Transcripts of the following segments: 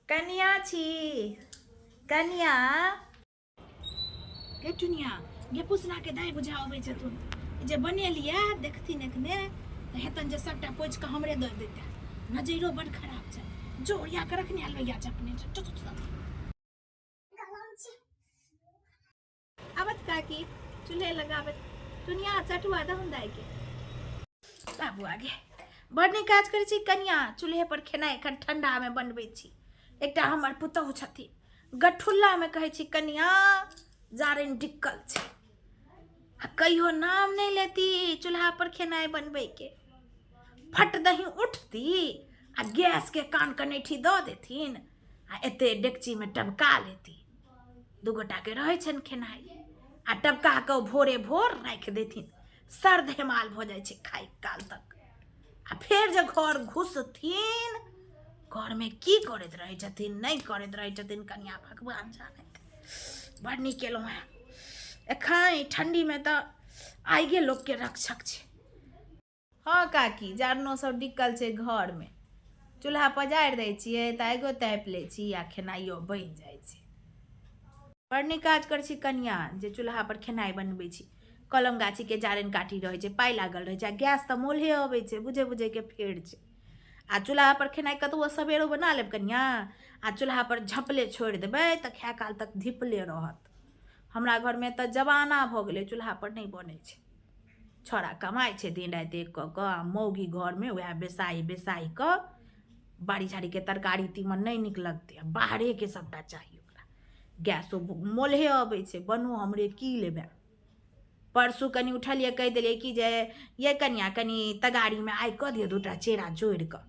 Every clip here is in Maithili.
कनिया छी कनिया गे टुनिया गे पुसना के दाइ बुझा अबै छथुन जे बनेलियै देखथिन एखने तऽ हेतनि जे सभटा पोछि कऽ हमरे दऽ देतै। नजरो बड खराब छै, जो ओरिया कऽ रखने लोहिया चपने छै। चो, चो, चो। आबत काकी चूल्हे लगाबत। टुनिया, चटुआ दहुन दाइ के। बाबू आगे बड़ नीक काज करै छी कनिया, चूल्हे पर खेनाइ एखन ठंडामे बनबै छी। एकटा हमर पुतहु छथिन गठुल्लामे, कहै छी कनिया जारनि डिक्कल छै आ कहियो नाम नहि लेती चूल्हा पर खेनाइ बनबैके। फट दही उठती आ गैसके कान कनैठी दऽ देथिन आ एते डेकचीमे टबका लेती। दू गोटाके रहै छनि खेनाइ आ टबका कऽ भोरे भोर राखि देथिन, सर्द हेमाल भऽ जाइ छै खाइ काल तक। आ फेर जे घर घुसथिन, घरमे की करैत रहै छथिन, नहि करैत रहै छथिन कनिया, भगवान जानैत। बड़ नीक केलहुँ हेँ। एखन ठण्डीमे तऽ आइगे लोकके रक्षक छै। हँ काकी, जारनो सब डिकल छै घरमे, चूल्हा पजारि दै छियै तऽ आगिओ तापि लै छी आ खेनाइयो बनि जाइ छै। बड़ नीक काज करै छी कनिया जे चूल्हापर खेनाइ बनबै छी। कलम गाछीके जारनि काठी रहै छै, पाइ लागल रहै छै आ गैस तऽ मोलहे अबै छै, बुझै बुझैके फेर छै। आ चूल्हापर खेनाइ कतबो सबेरो बना लेब कनिया आ चूल्हापर झँपले छोड़ि देबै तऽ खाए काल तक धिपले रहत। हमरा घरमे तऽ जमाना भऽ गेलै चूल्हापर नहि बनै छै। छौड़ा कमाइ छै दिन राति एक कऽ कऽ आ मौगी घरमे उएह बेसाहि बेसाहि कऽ बाड़ी झाड़ीके तरकारी तीमन नहि नीक लगतै आ बाहरेके सभटा चाही ओकरा। गैसो मोलहे अबै छै, बनो हमरे की लेबै। परसू कनि उठलियै, कहि देलियै कि जे ये कनिया कनि तगारीमे आगि कऽ दियौ दूटा चेरा जोड़ि कऽ।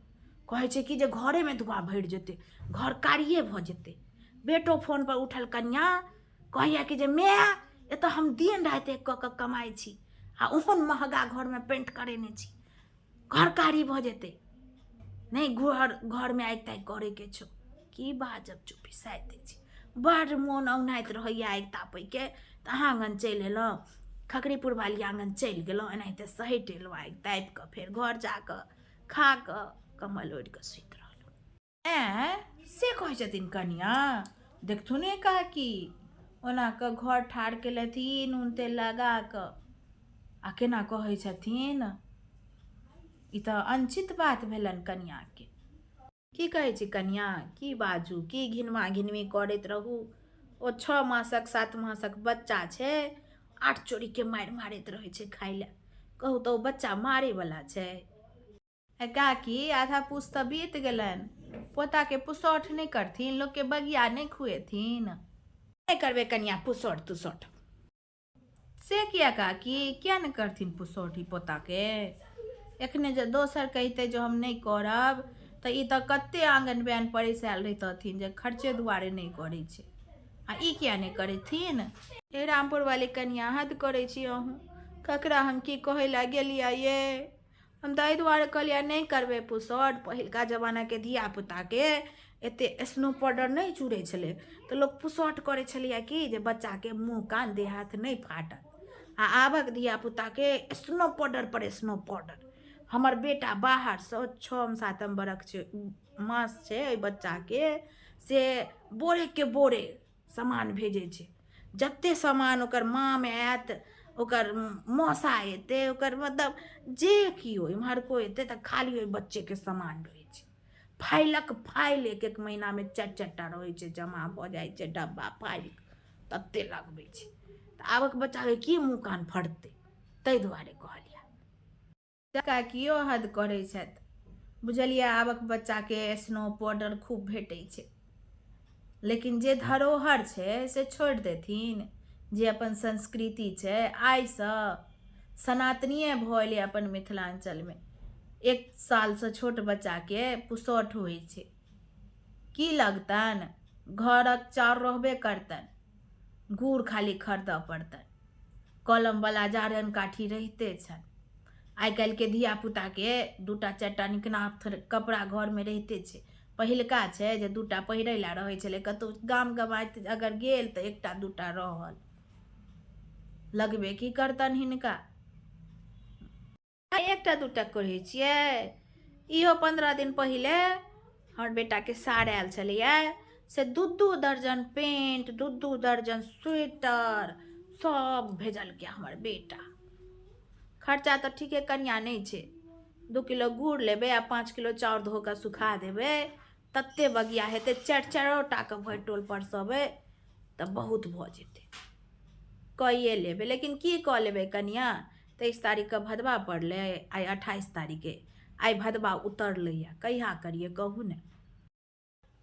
कहै छै कि जे घरेमे धुआँ भरि जेतै, घर कारिये भऽ जेतै। बेटो फोनपर उठल कनिया कहैया कि जे माय एतऽ हम दिन राति एक कऽ कऽ कमाइ छी आ ओहन महगा घरमे पेंट करेने छी, घर कारी भऽ जेतै, नहि घर घरमे आगि तागि करैके छौ। की बाजब, चुप्पी साधि दै छी। बड़ मोन औनाइत रहैए आगि तापैके तऽ अहाँ आङ्गन चलि एलहुँ, खकरीपुर वाली आङ्गन चलि गेलहुँ, एनाहिते सहटि एलहुँ आगि तापि कऽ फेर घर जा कऽ खा कऽ कम्बल ओढ़ि कऽ सुति रहलहुँ। ऐँ से कहै छथिन कनिआ? देखथुन ने काकी, ओना कऽ घर ठाढ़ केलथि नून तेल लगा कऽ आ केना कहै छथिन। ई तऽ अनुचित बात भेलनि कनिआँके। की कहै छी कनिआ, की बाजू, की घिनवा घिनवी करैत रहू। ओ 6 मासक 7 मासक बच्चा छै, 8 चोरीके मारि मारैत रहै छै खाइ लए। कहू तऽ ओ बच्चा मारैवला छै? काकी, आधा पूस तऽ बीत गेलनि, पोताके पुसौठ नहि करथिन, लोकके बगिया नहि खुएथिन? नहि करबै कनिया पुसौठ तुसौठ। से किया काकी, किया नहि करथिन पुसौठ ई पोताके? एखने जे दोसर कहितै जे हम नहि करब तऽ ई तऽ कते आङ्गन बयान परसि आयल रहितथिन जे खर्चे दुआरे नहि करै छै, आ ई किया नहि करथिन? हे रामपुर वाली कनिया, हद करै छी अहूँ। ककरा हम की कहै लए गेलियै ये? हम तऽ एहि दुआरे कहलियै नहि करबै पुसौठ। पहिलका जमानाके धियापुताके एतेक स्नो पाउडर नहि चूरै छलै तऽ लोक पुसौठ करै छलैए कि जे बच्चाके मुँह कान देह हाथ नहि फाटत। आ आबक धियापुताके स्नो पाउडर पर स्नो पाउडर। हमर बेटा बाहरसँ छओम सातम बरख छै मास छै ओहि बच्चाके, से बोरेके बोरे सामान भेजै छै। जते सामान ओकर माम आयत, ओकर मौसा एतै, ओकर मतलब जे केओ इम्हरको एतै तऽ खाली ओहि बच्चेके सामान रहै छै। फाइलक फाइल एक एक महीनामे चारि चारि टा रहै छै, जमा भऽ जाइ छै डब्बा फाइल तते लगबै छै। तऽ आबक बच्चाके की मुँह कान फटतै, ताहि दुआरे कहलियै। काकियो हद करै छथि बुझलियै। आबक बच्चाके स्नो पाउडर खूब भेटै छै, लेकिन जे धरोहर छै से छोड़ि देथिन? जे अपन संस्कृति छै, आइसँ सनातनीय भऽ एलै अपन मिथिलाञ्चलमे 1 सालसँ छोट बच्चाके पुसौठ होइ छै। की लगतनि? घरक चाउर रहबे करतनि, गुड़ खाली खरीदऽ पड़तनि, कलमवला जारनि काठी रहिते छनि। आइ काल्हिके धियापुताके 2टा 4टा निकनाथ कपड़ा घरमे रहिते छै। पहिलका छै जे 2टा पहिरै लए रहै छलै, कतहु गाम गमाइत अगर गेल तऽ 1टा 2टा रहल। लगबे की करतनि हिनका? 1टा 2टा कहै छियै, इहो 15 दिन पहिले हमर बेटाके सार आयल छलैए से 2-2 दर्जन पेंट, 2-2 दर्जन स्वेटर सब भेजलकै हमर बेटा। खर्चा तऽ ठीके कनिया नहि छै। 2 किलो गुड़ लेबै आ 5 किलो चाउर धो कऽ सुखा देबै, तते बगिया हेतै, 4-4 टाके भरि टोल परसबै तऽ बहुत भऽ जेतै। कइए लेबै, लेकिन की कऽ लेबै कनिया? 23 तारीखके भदवा पड़लै, आइ 28 तारीखके, आइ भदवा उतरलैए, कहिया करियै कहू ने?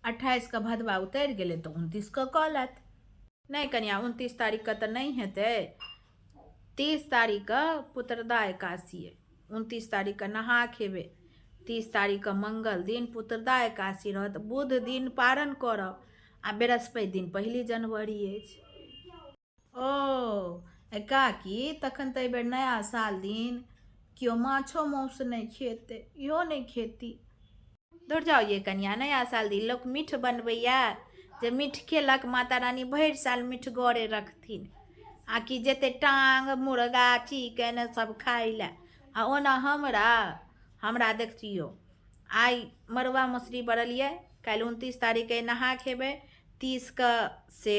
28के भदवा उतरि गेलै तऽ 29के कऽ लेत। नहि कनिया, 29 तारीखके तऽ नहि हेतै। 30 तारीखके पुत्रदा एकादशी अइ, 29 तारीखके नहा खेबै, 30 तारीखके मंगल दिन पुत्रदा एकादशी रहत, बुध दिन पारण करब आ बृहस्पति दिन 1 जनवरी अछि। ओ काकी, तखन तऽ एहिबेर नया साल दिन केओ माछो माउस नहि खेतै, इहो नहि खेती। दूर जाउ ये कनिया, नया साल दिन लोक मीठ बनबैया, जे मीठ खेलक माता रानी भरि साल मीठगरे रखथिन, आ कि जेतै टांग मुर्गा चिकन सब खाइ लए। आ ओना हमरा देखतियौ, आइ मड़ुआ मसुरी बरलियै, काल्हि 29 तारीखके नहा खेबै, 30के से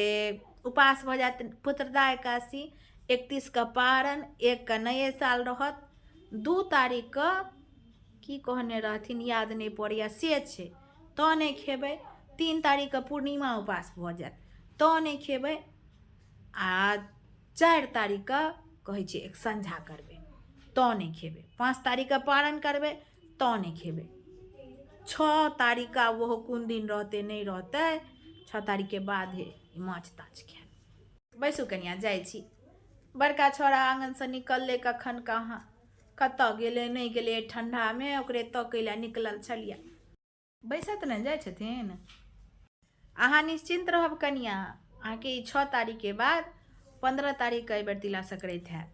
उपास भऽ जायत पुत्रदा एकादशी, 31के पारन, 1के नए साल रहत, 2 तारीखके की कहने रहथिन याद नहि पड़ैए से छै, तऽ नहि खेबै, 3 तारीखके पूर्णिमा उपास भऽ जायत तऽ नहि खेबै, आ 4 तारीखके कहै छै एक संझा करबै तऽ नहि खेबै, 5 तारीखके पारन करबै तऽ नहि खेबै, 6 तारीखके ओहो कोन दिन रहतै नहि रहतै, 6 तारीखके बाद हे माछ ताछ खायब। बैसू कनिया, जाइ छी। बड़का छौड़ा आङ्गनसँ निकललै कखन कहाँ कतऽ गेलै नहि गेलै, ठण्डामे ओकरे तकै लए निकलल छलियै। बैसत ने जाइ छथिन। अहाँ निश्चिन्त रहब कनिया, अहाँके ई 6 तारीखके बाद 15 तारीखके एहिबेर तिला संक्रान्ति हैत,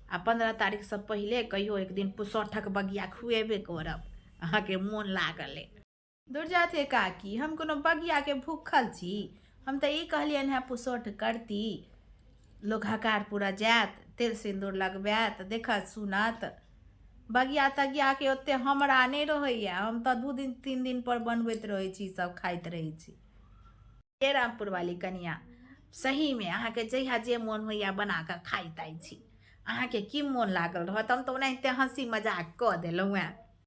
आ 15 तारीखसँ पहिले कहियो एक दिन पुसौठक बगिया खुएबे करब, अहाँके मोन लागल अइ। दूर जाथे काकी, हम कोनो बगियाके भूखल छी? हम तऽ ई कहलियनि हेँ पुसौठ करती, लोक हकार पूरा जायत, तेल सिन्दूर लगबायत, देखत सुनत। बगिया तगियाके ओते हमरा नहि रहैए, हम तऽ 2 दिन 3 दिन पर बनबैत रहै छी, सब खाइत रहै छी। हे रामपुर वाली कनिया, सहीमे अहाँके जहिया जे मोन होइए बना कऽ खाइ ताइ छी, अहाँके की मोन लागल रहत? हम तऽ ओनाहिते हँसी मजाक कऽ देलहुँ हेँ।